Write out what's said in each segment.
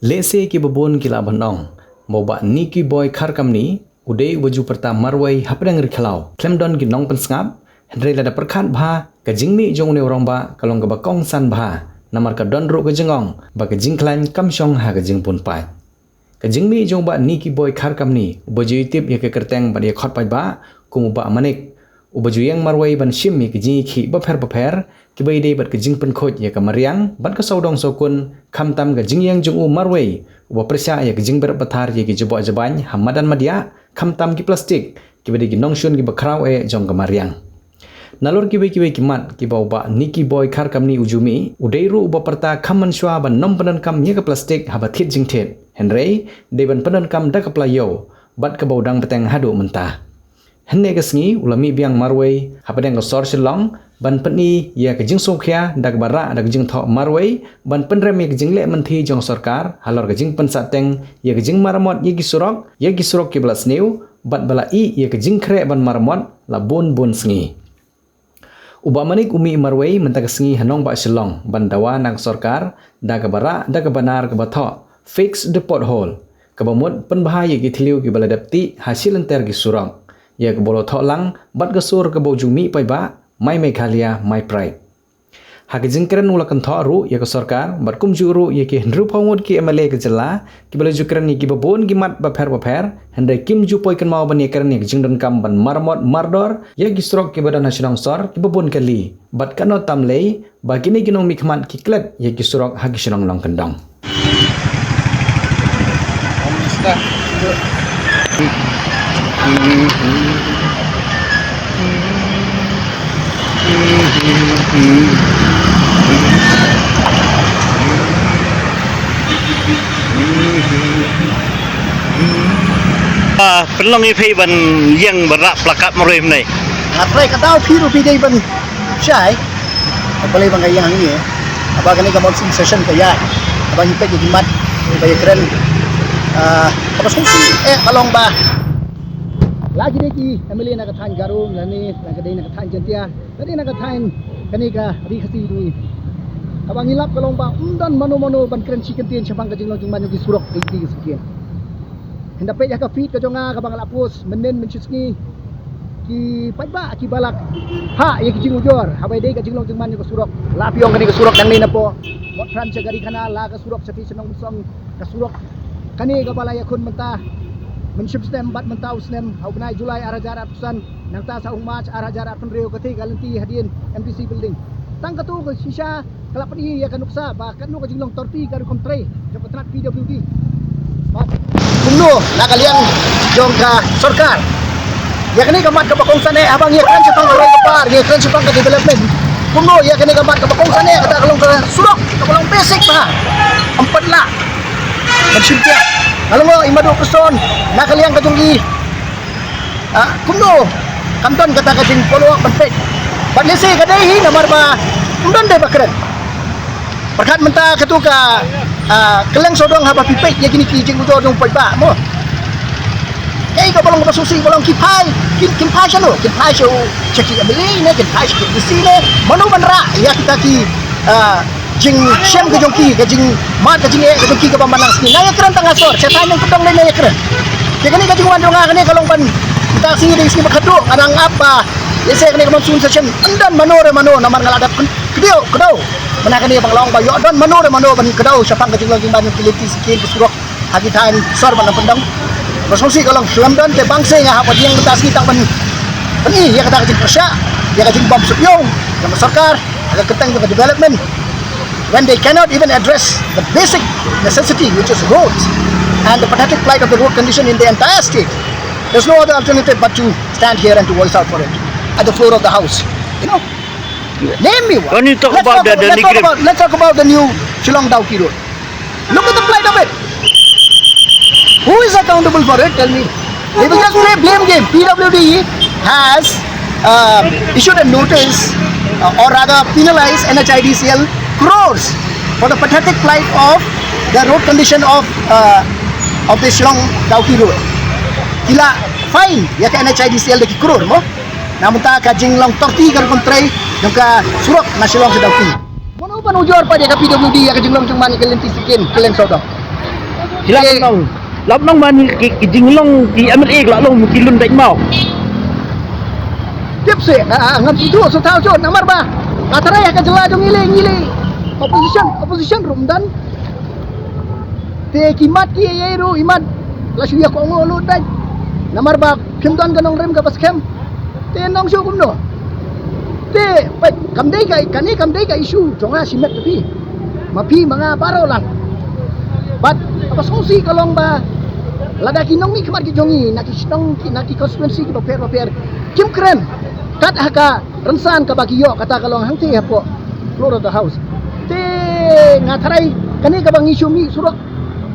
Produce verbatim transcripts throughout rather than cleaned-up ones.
Lehse kiba bun ki lah ban ong ba u Bah Nicky Boy Kharkamni u dei uba ju pyrta marwei hapdeng ri khlaw khlem don ki nongpynsngap, hynrei lada pyrkhat bha, ka jingmih jong une u rangbah ka long kaba kongsan bha, namar ka don ruh ka jingong ba ka jingkhlaiñ kam shong ha ka jingpun paid. Ka jingmih jong u Bah Nicky Boy Kharkamni, uba ju ïatip ïa ka kyrteng bad ïa ka khot paidbah kum u Bah Manik, uba ju ïeng marwei ban shim ïa ka jingïakhih bapher bapher kiba ïadei bad ka jingpynkhuid ïa ka mariang bad ka sawdong sawkun, khamtam ka jingïeng jong u marwei uba pyrshah ïa ka jingbyrngem pathar ïa ki jaboh jabain ha madan madiah, khamtam ki plastik kiba dei ki nongshun kiba khraw eh jong ka mariang. Nalor kiwei kiwei ki mat kiba u Bah Nicky Boy Kharkamni u ju mih, u dei ruh uba pyrta kham mynshuwa ban nym pyndonkam ïa ka plastik haba thied jingthied, hynrei dei ban pyndonkam da ka pla ïew, bad kaba u dang bteng haduh mynta. Hynne ka sngi u la mih biang marwei hapdeng ka sor Shillong ban pyni ïa ka jingsngewkhia da kaba rah da ka jingthoh marwei ban pynrem ïa ka jingleh mynthi jong ka sorkar halor ka jingpynsahteng ïa ka jingmaramot ïa ki surok, ïa ki surok kiba la sniew bad ba la ïeh ïa ka jingkhreh ban maramot la bun bun sngi. U Bah Manik u mih marwei mynta ka sngi ha nongbah Shillong ban dawa na ka sorkar da kaba rah da ka banar kaba thoh Fix the Pothole, kaba mut pynbha ïa ki thliew kiba la dep tih ha shilynter ki surok, ïa kaba u la thoh lang bad ka sur kaba u ju mih paidbah, My Meghalaya, My Pride. Ha ka jingkren u la kynthoh ruh ïa ka sorkar bad kumjuh ruh ïa ki hynriewphew ngut ki M L A ka jylla kiba la ju kren ïa kiba bun ki mat bapher bapher, hynrei kim ju poi kynmaw ban ïakren ïa ka jingdonkam ban maramot mardor ïa ki surok kiba don ha shnong sor kiba bun kali, bad katno tam lei ba kine ki nongmihkhmat ki klet ïa ki surok ha ki shnong longkyndong. Ah, pynlong ïa phi ban ïeng ban rah placard marwei mynne. Nga trai ka daw phi ruh phi dei ban shai. Balei ba nga ïeng hangne? Haba kane ka monsoon session ka ïaid, haba ngi peit ïa ki mat ba ïakren, ah, kaba sngewsih eh ka long ba la ki dei ki M L A na ka thaiñ Garo lane la ka dei na ka thaiñ Jaintia lane na ka thaiñ kane ka Ri Khasi jong ngi. Kaba ngi lap ka long ba ym don mano mano ban kren shi kyntien shaphang ka jinglong jingman jong ki surok, ki, ki, ki, ki. Hynda peit ïa ka feed ka jong nga kaba nga la post mynnin mynshisngi, ki paidbah kiba la phah ïa ki jingujor haba ïadei ka jinglong jingman jong ka surok. La phi ong kane ka surok dang nai napoh Motphran sha Garikhana, la ka surok sha phi shnong Song, ka surok kane kaba la ïakhun mynta mynshipsnem bad mynta u snem ha u bnai July ar hajar arphew san, nangta sa u March ar hajar arphew hynriew, ka thik ka lynti hadien M D C building. Tang katto ka shisha ka la pyni ïa ka nuksa ba katno ka jinglong torti ka rukom trei jong ka tnat P W D. Bad kumno na ka liang jong ka sorkar, ïa kane ka mat kaba kongsan eh, haba ngi ïakren shaphang ka roi ka par, ngi ïakren shaphang ka development, kumno ïa kane ka mat kaba kongsan eh, kata ka long ka surok kaba long basic bha, ym pat lah ban shim piat. Nga long i Madu Person na ka liang ka jong i. Ah, kumno kam don kata ka jing follow up ban peit. Bad lehse ka dei hi namar ba ym don dei ba kren. Pyrkhat mynta katu ka, ah, kylleng sawdong haba phi peit ïa kine ki jingujor jong u paidbah mo. Ei, kaba long kaba sngewsih, kaba long ki phai, kin, kin phai shano, kin phai sha u, sha ki M L A ne, kin phai sha ki M D C ne, mano ban rah ïa kita ki, ah, jingshem ka jong ki, ka jingmad ka jingeh ka jong ki kaba man la ka sngi. Nga ïakren tang ha sor, sha thaiñ nongkyndong lei nga ïakren. Te kane ka jingwan jong nga kane ka long ban, mynta ka sngi dei sngi ba khatduh, nga dang ap ba lehse kane ka monsoon session yn don mano re mano namar nga la dep kdew, kdew. Mynta kane ba nga la ong ba ïoh don mano re mano ban kdew shaphang ka jinglong jingman jong ki lynti skim ka surok ha ki thaiñ sor bad nongkyndong. Ba sngewsih ka long, ym don te bang seh nga hap ban ïeng mynta ka sngi tang ban pyni ïa kata ka jingpyrshah, ïa ka jingbym suk ïong jong ka sorkar ha ka kyrteng jong ka development, when they cannot even address the basic necessity, which is roads, and the pathetic plight of the road condition in the entire state. There's no other alternative but to stand here and to voice out for it at the floor of the house. You know, name me one. When you talk Let's about talk the, about, the let's talk negative about, let's talk about the new Shillong Dawki Road. Look at the plight of it. Who is accountable for it? Tell me. They will just play blame game. P W D has, uh, issued a notice, uh, or rather penalized N H I D C L crores for the pathetic plight of the road condition of, uh, of the Shillong Dawki Road. Ki la fine ïa ka N H I D C L da ki crore mo. Na mynta ka jinglong torti ka rukom trei jong ka surok na Shillong sha Dawki. Mano ban ujor pat ïa ka P W D ïa ka jinglong jingman ïa ka lynti skim kylleng sawdong? Ila long. Lam nong man ki, ki jinglong ki M L A la long ki lun dai mau. Tip se, ah, ah, ngam sngewthuh sngewthuh jot namar ba nga tharai ha ka jylla jong ngi le ngi le opposition, opposition ruh ym don. Te ki mat ki ei ei ruh i mat la shu ïa kohnguh lut dai. Namar ba kim don ka nongrim kaba skhem. Te nong shu kumno. Te peit kam dei ka, kane kam dei ka issue jong nga shimet te phi. Ma phi ma nga baroh lang. Bad kaba sngewsih ka long ba lada ki nongmihkhmat ki jong ngi na ki shnong ki, na ki constituency kiba pher ba pher kim kren kat ha ka rynsan kaba ki ïoh, kata ka long hangtei hapoh floor of the house. Te nga tharai kane kaba ngi shu mih surok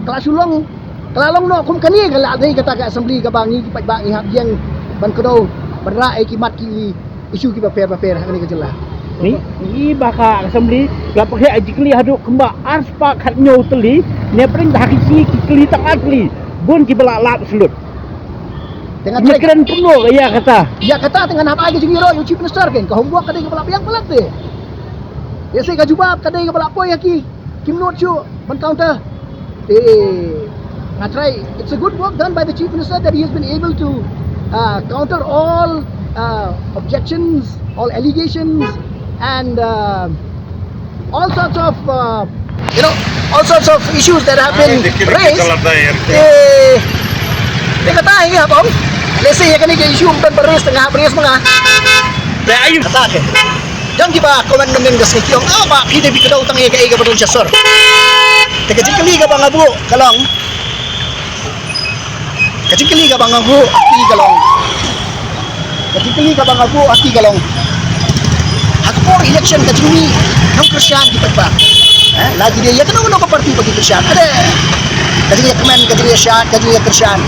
ka la shu long, ka la long noh kum kane ka la dei kata ka assembly kaba ngi ki paidbah ngi hap ïeng ban kdew ban rah ïa ki mat ki issue kiba pher ba pher ha kane ka jylla. Ngi, ngi ba ka assembly la pyrkhat jingkylli haduh kumba arspah khathynñiew tylli, ne pyrshang da ha ki shi ki kylli tang ar tylli bun kiba la lap slut. Te nga tharai kren pynlong ïa kata. Ïa kata te ngan hap ai ka jingïaroh ïa u Chief Minister, kan ka homework ka dei kaba la biang palat te. Ïa se ka jubab ka dei kaba la poi ha ki, kim nud shuh ban counter. Te nga tharai it's a good work done by the Chief Minister that he has been able to, uh, counter all, uh, objections, all allegations, and, uh, all sorts of, uh, you know, all sorts of issues that have been raised. Te, te kata hi nga bong. Let's say ïa kane ka issue ym don ba raise, te nga hap raise ma nga. Te ayu kata ke. Don kiba comment mynnin ka sngi ki ong, ah, ba phi dei phi kdew tang ïa kaei kaba don sha sor. Te ka jingkylli kaba nga buh ka long, ka jingkylli kaba nga buh ha ki ka long, ka jingkylli kaba nga buh ha ki ka long, ha ka por election ka jingmih nongkyrshan ki paidbah. Eh, la ki dei ïa kano kano ka party ba ki kyrshan. Ade ka jingïakmen, ka jingïashad, ka jingïakyrshan.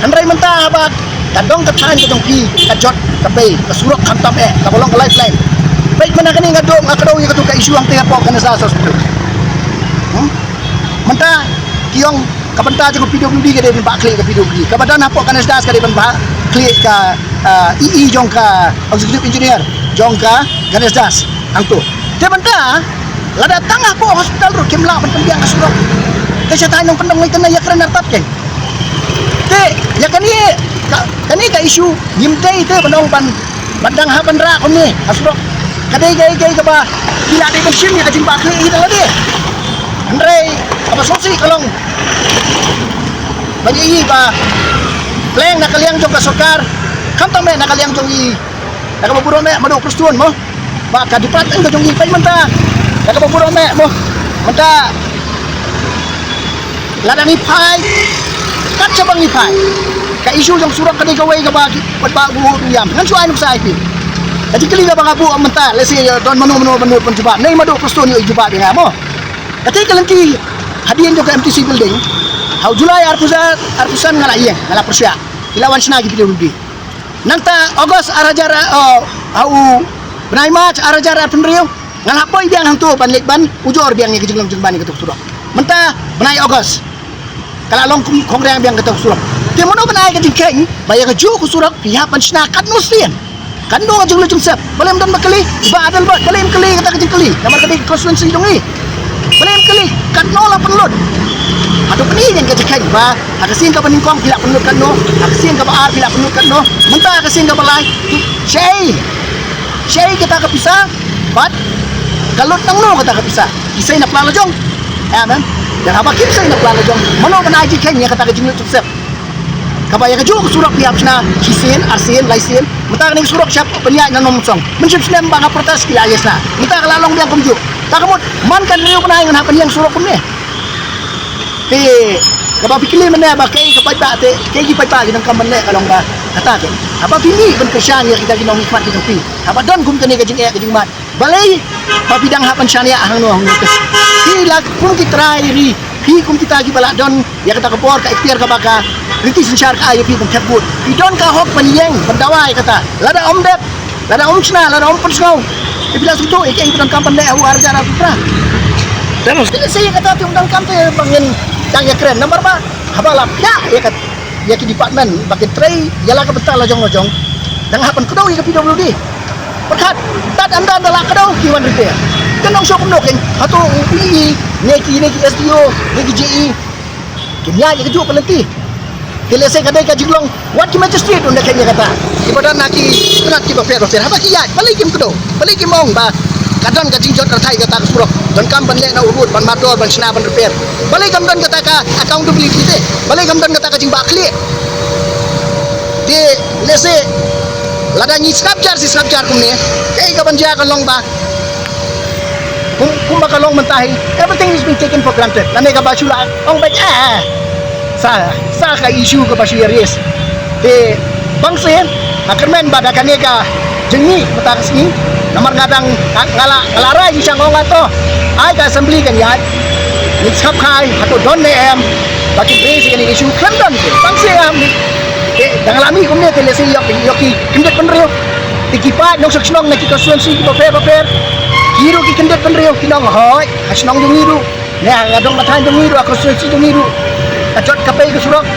Hynrei mynta ba ka dong ka thaiñ ka jong phi ka jot ka bei, ka surok khamtam eh kaba long ka lifeline. Peit mynta kane nga dong nga kdew ïa katu ka issue hangtei hapoh ka NESDAS hospital. Hmm? Mynta ki ong ka bynta jong ka P W D ka dei ban bah khlieh ka P W D, kaba don hapoh ka NESDAS ka dei ban bah khlieh ka, ah, E E jong ka executive engineer jong ka, ka NESDAS hangtu. Te mynta lada tang hapoh hospital ruh kim lah ban pynbiang ka surok. Te shatai nongkyndong ngi tynai ïakren artat keiñ. Te ïa kane ka, kane ka issue ngim dei te ban ong ban, ban dang hap ban rah kumne ha surok. Ka dei kaei kaei kaba ki la dei ban shim ïa ka jingbah khlieh hi da lade. Hynrei kaba sngewsih ka long ba ngi ïohi ba pleng na ka liang jong ka sorkar, khamtam eh na ka liang jong i, na kaba burom eh Mado Prestone mo. Ba ka department ka jong ngi peit mynta, da kaba burom eh mo. Mynta lada ngi phai, kat shaba ngi phai, ka issue jong surok ka dei kawei kaba ki, wat ba buh ïam. Ngan shu ai nuksa ïa phi. Ka jingkylli kaba nga buh mynta, let's say, don mano mano ban nud ban jubab. Nai Mado Prestone ïoh i jubab ïa nga mo. Katei ka lynti hadien jong ka M T C building, ha u July arphew san, arphew san nga la ïeng, nga la pyrshah. Ki la wan shna ki P W D. Nangta August ar hajar, oh, ha u bnai March ar hajar arphew hynriew, nga la poi biang hangto ban leit ban ujor biang ïa ka jinglong jingman ïa kato ka surok. Mynta bnai August ka la long kum khongriang biang kato ka surok. Te mano ban ai ka jingkheiñ ba ïa kajuh ka surok phi hap ban shna katno sien, katno ka jinglut jingsep? Balei ym don ba kylli? Bah Adelbert, balei ym kylli kata ka jingkylli? Namar ka dei ka constituency jong ngi. Balei ym kylli? Katno la pynlut? Hato pynïeng ka jingkheiñ ba ha ka sien kaba nyngkong phi la pynlut katno, ha ka sien kaba ar phi la pynlut katno, mynta ha ka sien kaba lai, shaei, shaei kata ka pisa? Bad ka lut nangno kata ka pisa? Ki sei na pla la jong. Em, em. Te haba kim sei na pla la jong, mano ban ai jingkheiñ ïa kata ka jinglut jingsep? Kaba ïa kajuh ka surok phi hap shna shisien, arsien, laisien. Mynta kane ka surok shah pynïaid na Nongmynsong. Mynshem snem ba nga protest ki la ïa shna. Mynta ka la long biang kumjuh. Ta ka mut man ka hynriew bnai ngan hap ban ïeng surok kumne. Te kaba phi kylli mynne ba kaei ka paidbah, te kaei ki paidbah ki donkam ban leh, ka long ba kata te. Haba phi mih ban kyrshan ïa kita ki nongmihkhmat ki jong phi, haba don kum kane ka jingeh ka jingmad, balei ba phi dang hap ban shaniah hangno hangno te? Phi la kum ki trai ri, phi kum kita kiba la don ïa kata ka bor, ka ikhtiar kaba ka riti synshar ka ai ïa phi ban thep vote, phi don ka hok ban ïeng ban dawa ïa kata. Lada ym dep, lada ym shna, lada ym pynsngew, te phi la sngewthuh ïa kaei ba donkam ban leh ha u ar hajar arphew phra. Te lehse ïa kata te ym donkam te ba ngin dang ïakren, namar ba haba la phiah ïa ka, ïa ki department ba kin trei ïa la ka bynta la jong la jong, dang hap ban kdew ïa ka P W D. Pyrkhat, tad ynda da la kdew ki wan repair. Te nong shu kumno keiñ, hato u E E ne ki, ne ki S D O ne ki J E, Kim ïaid ïa kajuh ka lynti. Te lehse ka dei ka jinglong wat ki magistrate un da kheiñ ïa kata. Kiba don ha ki tnat kiba pher bapher, haba ki ïaid, balei kim kdew, balei kim ong ba ka don ka jingjot rthai kata ka surok, donkam ban leh na u road, ban mardor, ban shna, ban repair. Balei kam don kata ka accountability te? Balei kam don kata ka jingbahkhlieh? Te lehse lada ngi sngap jar shi sngap jar kumne, kaei kaban jia? Kan long ba kum, kumba ka long mynta hi, everything is being taken for granted. Lane kaba shu la ong beit, ah, sa, sa ka issue kaba shu ïa raise. Te bang sien, nga kyrmen ba da kane ka jingmih mynta ka sngi, namar nga dang, nga, nga la, nga la rai jingshang ong, to, ai ka assembly kan ïaid, ngin sngap kai hato don ne em ba kin raise ïa kane ka issue. Khlem don te bang sien, nga mih. Te dang la mih kumne te lehse ïoh, ïoh ki kyndit bynriew. Te ki paid nongshong shnong na ki constituency kiba pher bapher, ki ruh ki kyndit bynriew, kin ong hooid, ha shnong jong ngi ruh, ne ha dong ka thaiñ jong ngi ruh, ha constituency jong ngi ruh, ka jot ka pei ka surok.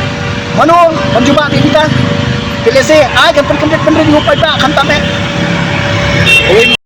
Mano ban jubab ïa kita? Te lehse ai kan pynkyndit bynriew paidbah khamtam eh.